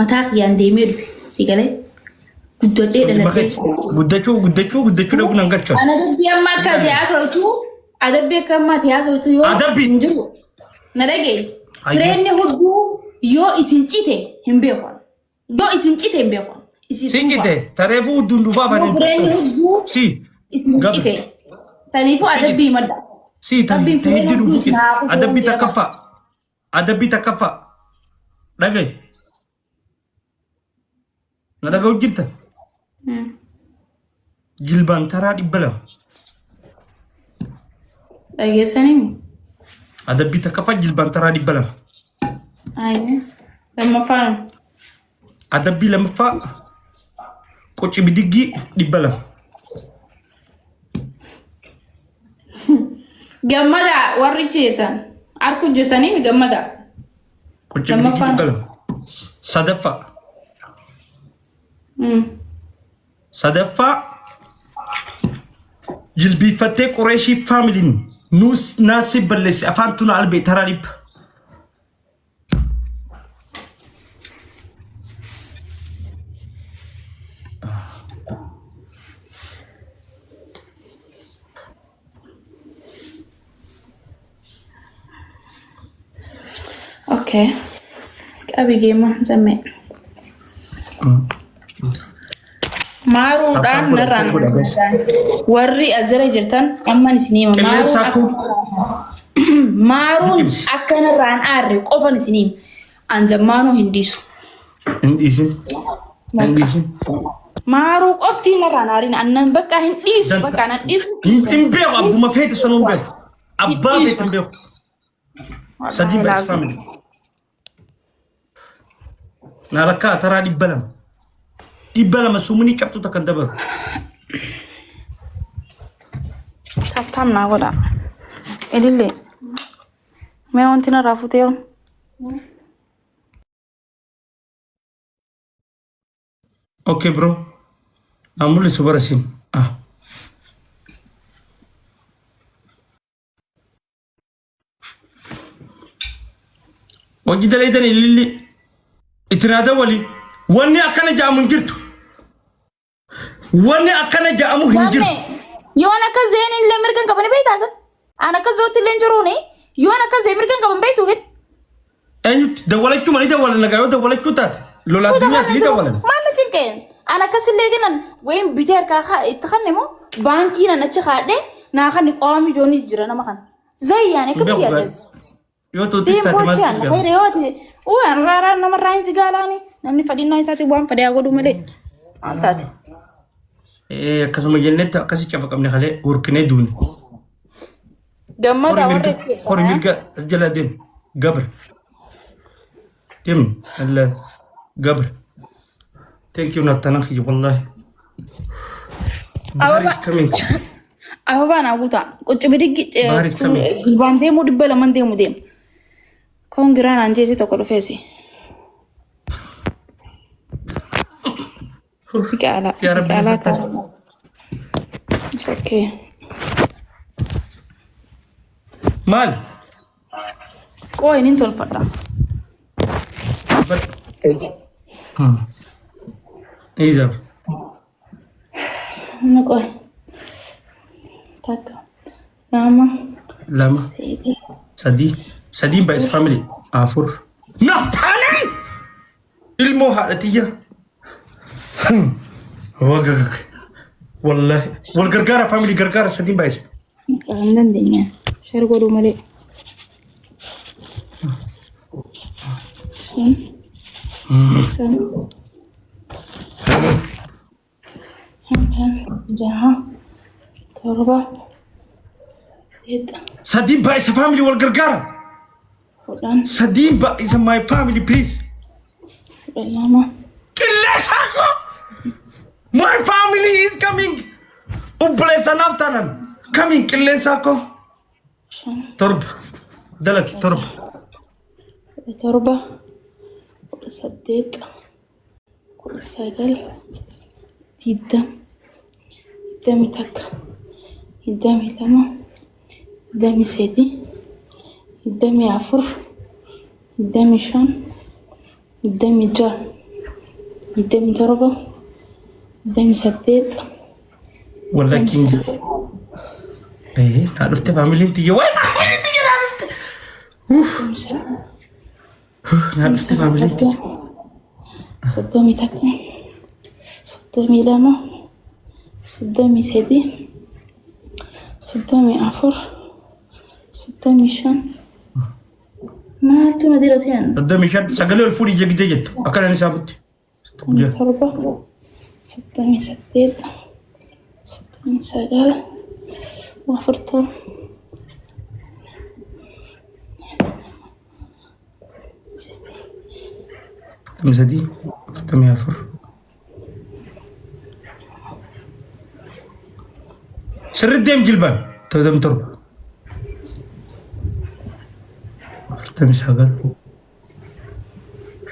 Mataa kiyyaan deemee dhufe. Si galee guddadhee Sun dhimma dhaladhee. kee. Guddachuu guddachuu guddachuu dhabuun an galchan. Ana dubbii amma akka ati haasoftu adabbii akka amma ati haasoftu yoo Adabbii. hin jiru. Na dhagaye. Ayyee. Fireenni hudduu yoo isin cite hin beeku. Yoo isin cite hin beeku. Isin Siin dhuunfaa. jette tareefuu hudduun dhufaa Yoo afaan fireenni hudduu Si isin Gabri. cite. Saniifuu Si adabbii madda. si ta Rabbiin ta fireen hiddi hudduu dhufu isin haa kutu adabbii wanti jedhama. takkaffaa adabbii takkaffaa dhagaye na dhaga'u jirta jilbaan taraa 200. Dhageessanii? Adabbii takkaffaa jilbaan taraa 200. Ayyee. Lammaffaan. Adabbii lammaffaa qoci bidiggii 200. Gammada warri jirtan. Harku jirtanii gammada. Qoci bidiggii Lammaffaan. 200. Sadaffaa. Sadaffaa jilbiiffattee Qureeshii faamiliin nuus naassi balleessi afaan tuna albee taraa dhibba. Okay. Qabi geema zammee. Maaruudhaan Afaan godha, narraan afaan godha, bas. warri as jala jirtan amman isinii hima. Maaruun Qilleensaa akka koo maaruun Liqimsi. akka narraan aarre qofan isinii hima. An zammaanuu hin dhiisu. Hin dhiisin. Hin dhiisin. Maaruu qofti narraan aarin annan bakka hin dhiisu Danta. bakka nan dhiisu. Hin beeku abbuma feete sanuu hin beeku. Abbaa dhiisu. feete hin beeku. Sadii baay'is family. Naa lakkaa taraa 200. 200 sumunii cabxu takka hin dabalu. Taaptaam naa godha. Ilillee. Mee wanti narraa futee hoo? Okay bro. Naa mul'isu bara siin. Ah. Hojii dalaydan ililli. Itti naa dawwali. Wanni akkana ja'amu hin jirtu. Wanni akkana ja'amu hin jiru. Gamme yoon akka zeen illee mirga hin qabani beektaa gan? An akka zootti illee hin jiruuni yoon akka zee mirga hin qaban beektu gan? Eenyutti dawwalachuu mali dawwalan nagaa yoo dawwalachuu taate lola addunyaatti ni dawwalan. Maal na cinqeen? An akkasillee ganan wayin bitee harkaa itti kanne moo baankii nan achi kaadhee naa kanni qo'aami joonii jira nama kana. Zayyaan akka biyya adda. Yoo tuutis Deem taate maal bochaan jedhama? fayyada yoo ati waan raaraa namarraa hin sigaalaani namni fadhinnaa isaatiin waan fadhe haa godhu malee maal taate. Ee akkasuma jennetti akkasi cafaqamne kalee hurkinee duune. Gammadaa Kori warra mirga itti kori mirga as jala deem gabra deem alla gabra. Thank you Nattana kiyya wallahi. Bahar is coming. Ababaan haa guutaa. Quccubi diggi Bahar is coming. gurbaan deemuu 200 deemu deema. Koongiraan aan jeesi tokko dhufeesi. Biqaalaa. Yaa Rabbi Biqaalaa nu fattari. karaa. Shakkee. Maal? Qoo inni tolfadha. Iza. Amma qoy. Takka. Lama. Lama. Sadii. Sadii. Sadiin baay'is family. Afur. Naftaaleen! Ilmoo haadha tiyya. Wagagag. Wallahi. Wal gargaara family gargaara sadiin baay'ise. Hin dandeenya. Share godhuu malee. Shan. Shan. Shan. Jaha. Torba. Saddeet. Sadiin baay'ise family wal gargaara. 10. Sadiin baay'ise my family please. 12. Qilleensaa koo! My family is coming! Obboleessa naaf taanan coming qilleensaa koo. 5. Torba. Dalagi torba. 17. 18. 19. 20. 21. 22. 23. 24. 25. 26. 27, 28. Wallahi king. Eh, naa dhufte faamiliin tiyya. Waay faamiliin tiyya naa dhufte. Uff, naa dhufte faamiliin tiyya. 31, 32, 33, 34, 35. Maaltu na dira seen? 35 sagalee ol fuudhii jegdee jettu akkana ni saabutti. 37, 38, 39, 40. 43, 44. Sirriitti deem jilbaan. 47.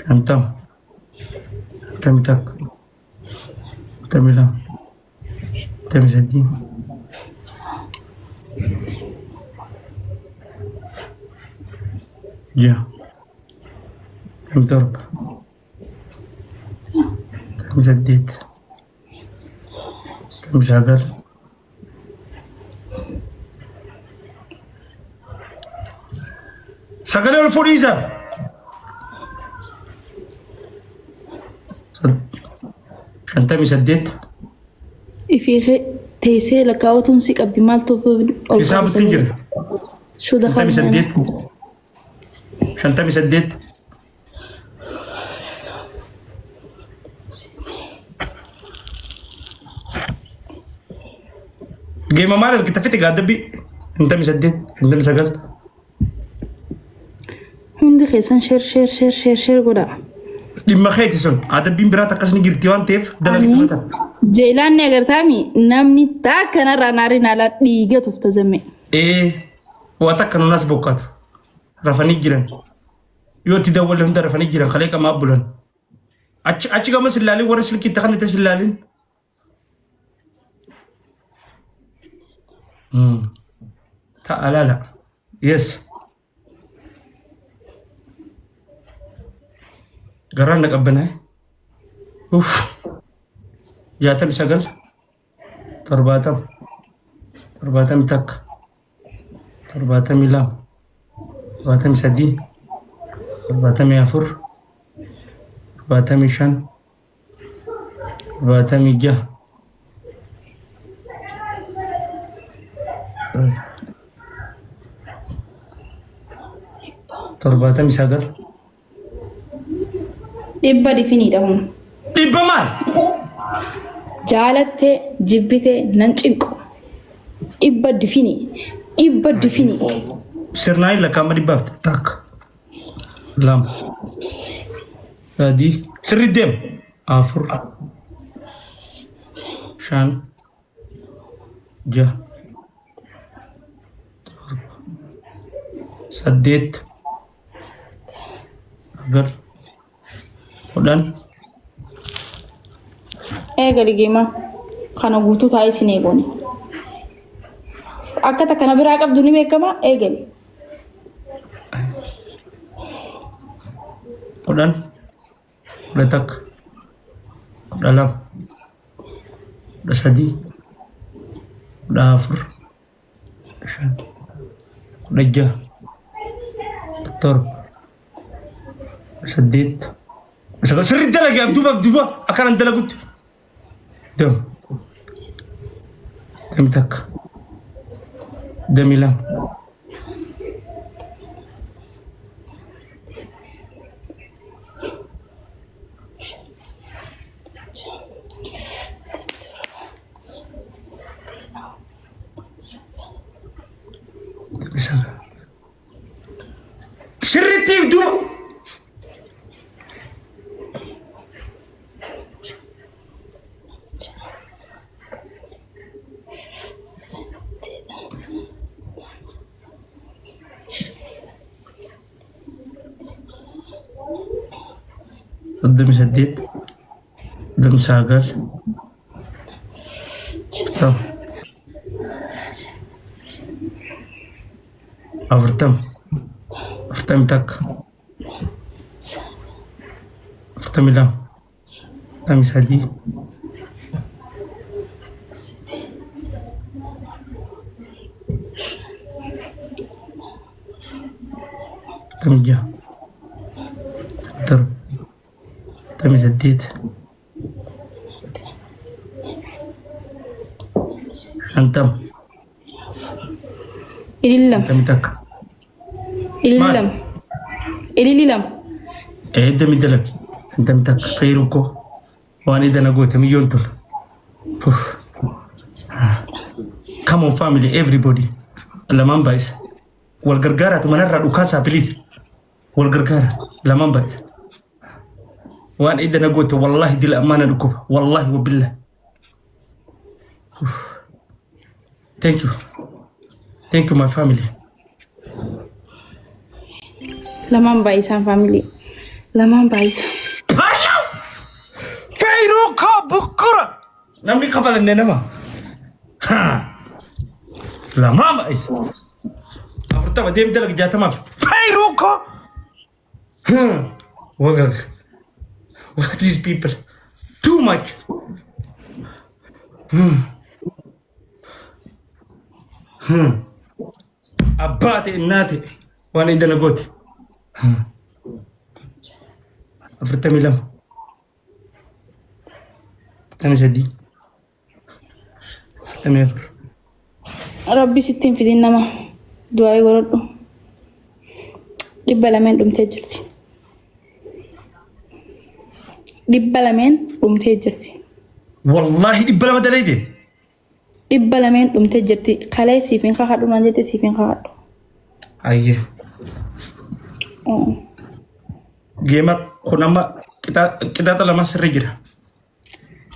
49. 50. 51. 52. 53. 6. 57. 58. 59. Sagalee ol fuudhii isaa. 58. Ifii teessee lakkaa'utuun si qabdi maaltu ol Isaa butti jira. Shuda 58. 58. Geema maal argita fite gaadabbi. 58. 59. Hundi keessan share share share share share godhaa. Dhimma keeti sun adabbiin biraat akkas ni jirti waan ta'eef dalagii qabatan. Jeelaan ni agartaami namni takkanarraa naariin alaa dhiiga tufta zamme. Ee waa takka nun as bokkaatu rafanii jiran yoo itti dawwalle hunda rafanii jiran kalee qamaa bulan. Achi achi gama sillaalin warra silkii itti kannite sillaalin. Ta'a laala. Yes. Garaan na qabbanaa'e. Uff. 69. 70. 71. 72. 73. 74. 75. 76. 79. Dhibba difiniidha kun. Dhibba maal? Jaalattee jibbitee nan cinqu. Dhibba difinii. Dhibba difinii. Sirnaan lakkaa'ama dhibbaaf takka. Lama. Sadii. Sirrii deem. Afur. Shan. Jaha. Torba. Saddeet. Sagal. 10. Eegali geema kana guutuu taa'ee isin eegooni. Akka takka na biraa qabdu ni beekama eegali. 10. 11. 12. 13. 14. 15. 16. 17. 18. 19. Sirrii dalagi abduuba abduuba akkanaan dalagutti. Dam. Dami takka. Dami lama. Dami sagal. Sirriitti duuba. 38. 39. Lama. 40. 41. 42. Afurtamii sadii. 46. 7. 48. 50. Ililli lama. 51. Ililli Maal? lama. Ililli lama. Eedda middalag. 51. Feeruu koo. Waan edda na goote miyyoon tun. Uff. Come on, family, everybody. Lamaan baay'isa. Wal gargaaraatu manarraa dhukaasaa, please. Wal gargaara. Lamaan baay'isa. Waan edda na goote, wallahi dila ammaa na dhukkuba. Wallahi wabillah. Thank you. Thank you, my family. Lamaan baay'isaan, family. Lamaan baay'isa. Feeruu koo bukkura. Namni kafalanne nama. Lamaan baay'isa. 40 deem dalag 60f. Feeruu koo. Wagag. What is people? Too much. Abbaate innaate waan idana goote. 42. 43. 44. Rabbi sitti hin fidin nama. Du'aa godhadhu. 200 dhumtee jirti. 200 dhumtee jirti. Wallahi 200 dalayde. 200 dhumtee jirti. Kalee siif hin kakadhu naan jette, siif hin kakadhu. Ayyee. Geema kun amma qixaaxa lama sirrii jira.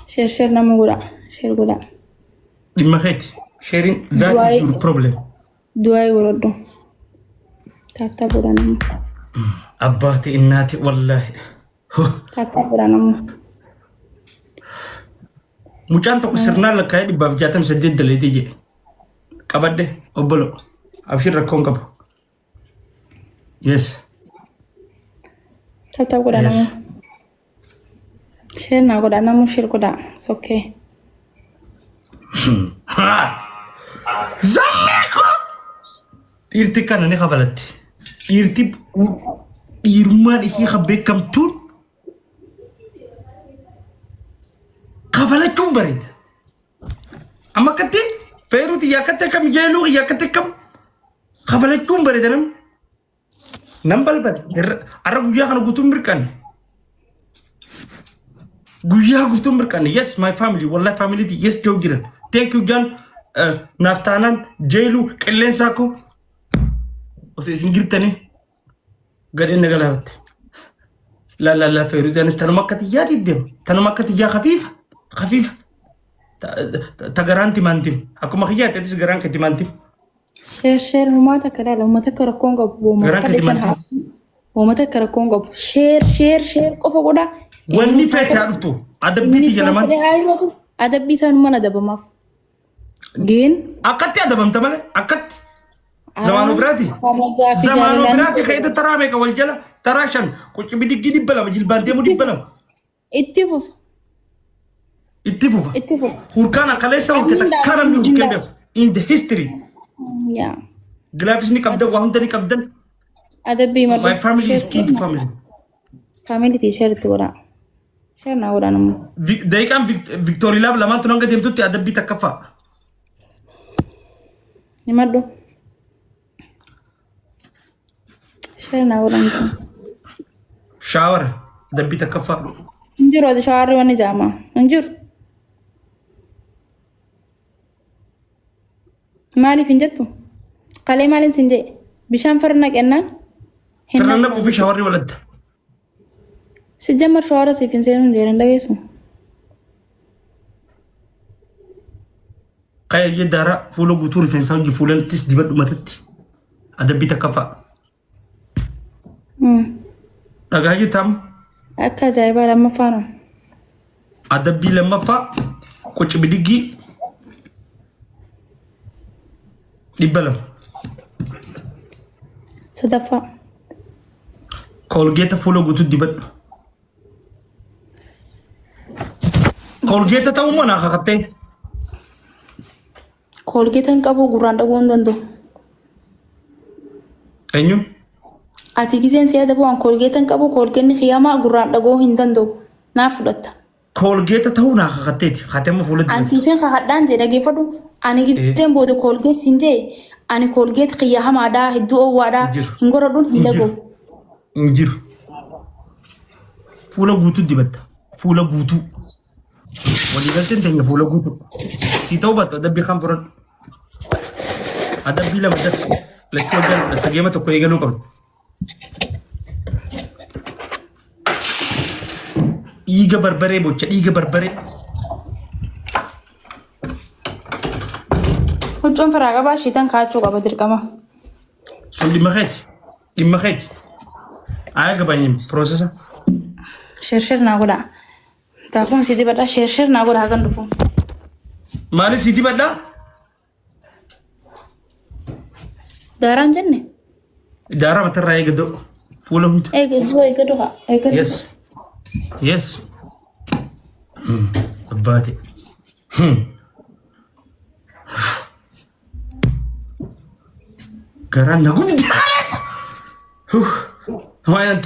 Share, share nama godha. Share godha. Dhimma keeti. Sharing, that is your problem. Du'aa godhadhu. Tap tap godha nama. Abbaate innaate wallahi. Tap tap godha nama. Mucaan tokko sirnaan lakkaa'ee 168 daleetee jedhe. Qabadde obbolo. Abshir, rakkoon qabu. Yes. Tap tap godha Yes. nama. Share naa godha nama, share godha. It's okay. Zammeeko! Dhiirti kana ni kafalatti. Dhiirti dhiirummaan ishee kan beekamtuun kafalachuun bareeda. Amma akkatti feeruuti yakkatti akkam, jeeluu yakkatti akkam kafalachuun bareeda namni. Nan balbale. Har'a guyyaa kana guutuun mirqanne. Guyyaa guutuun mirqanne. Yes, my family. Wallahi family yes jiru jiran. Thank you, Jan. Naaf taanaan jeeluu qilleensaa koo. Osoo isin jirtanii gadheen na galaafatte. La la la, feeruudhaanis tanuma akka xiyyaa diddeema. Tanuma akka xiyyaa kafiifa. Kafiifa. Ta garaan timaantim. Akkuma kiyyaa ta'etis garaan kee timaantim. Share, share uummata akka ilaala, uummata akka rakkoon qabu, uummata Garaan akka kee dhiisan timaantim. haa, uummata akka rakkoon qabu, share, share, share qofa godha. Wanni feete haa dhuftu. Adabbii tiyya lamaan. Adabbii isaanumaan adabamaaf. Geen Akkatti adabamta malee akkatti. Zamaanoo biraati. Zamaanoo biraati ka'ee taraa meeqa wal jala, taraa shan qucci diggii 200, jilbaan deemu 200. Itti fufa. Itti fufa. Itti fufa. Hurkaan akkaleessa hurke takkaa namni hurkee beeku. In the history. Yaa. Gilaafis ni qabdan, waa hunda ni qabdan. Adabbii madhu. My family is king family. Family tii share itti godha. Share naa godha namni. Daqiiqaan Victory Lab lamaan tun hanga deemtutti adabbii takkaffaa. Himadhu. Share naa godha namni. Shower adabbii takkaffaa. Hin jiru, ati showerri wanni jaamaa. Hin jiru. Maaliif hin jettu? Kalee maaliin sin jedhe? Bishaan farra naqennaan? Firra naquu fi showerri waladda. Si jammar showera siif hin seenuu hin jedhan, dhageessu. Qayyee daaraa fuula guutuu rifeensaa hojii fuulattis dibadhu matatti. Adabbii takkaffaa. Dhagaa jirtaam. Akka ajaa'ibaa, lammaffaadha. Adabbii lammaffaa quci bidiggii 200. Sadaffaa. Koolgeeta fuula guutuu dibadhu. Koolgeeta ta'uu moo naa kakattee? Koolgeeta hin qabu gurraan dhaguu hin danda'u. Eenyu? Ati gizeen si adabu an koolgeeta hin qabu koolgeenni kiyyamaa gurraan dhaguu hin danda'u. Naaf fudhatta. Koolgeeta ta'uu naa kakatteeti. Kaatee amma fuula An dibatti. siifin kakadhaan jee dhageeffadhu. Ani gizeen booda koolgeet siin jee ani koolgeet kiyya hamaadhaa hedduu oowwaadhaa Hin jiru. hin goradhuun hin Hin jiru. dhaga'u. Hin jiru. Fuula guutuu dibatta. Fuula guutuu. Waliigalteen teenya fuula guutuu. Sii ta'uu baattu adabbii kan fudhadhu. Adabbii lama dafi. Lachuu hojjaa fudhatta geema tokko eegaluu qabda. Dhiiga barbaree bocha dhiiga barbaree. Huccuun firaa qabaa shiitan kaachuu qaba dirqama. Sun dhimma keeti. Dhimma keeti. Aya gabaanyim piroosesa. Sheer naa godha. Daakuun si dibadha sheer naa godha hagan dhufu. Maali si dibadhaa? Daaraan jenne? Daaraa matarraa eegadoo. Fuula hunda. Eegaduu eegaduu haa eegaduu. Yes. Yes. Abbaate. Garaan na gubde. Maayaan.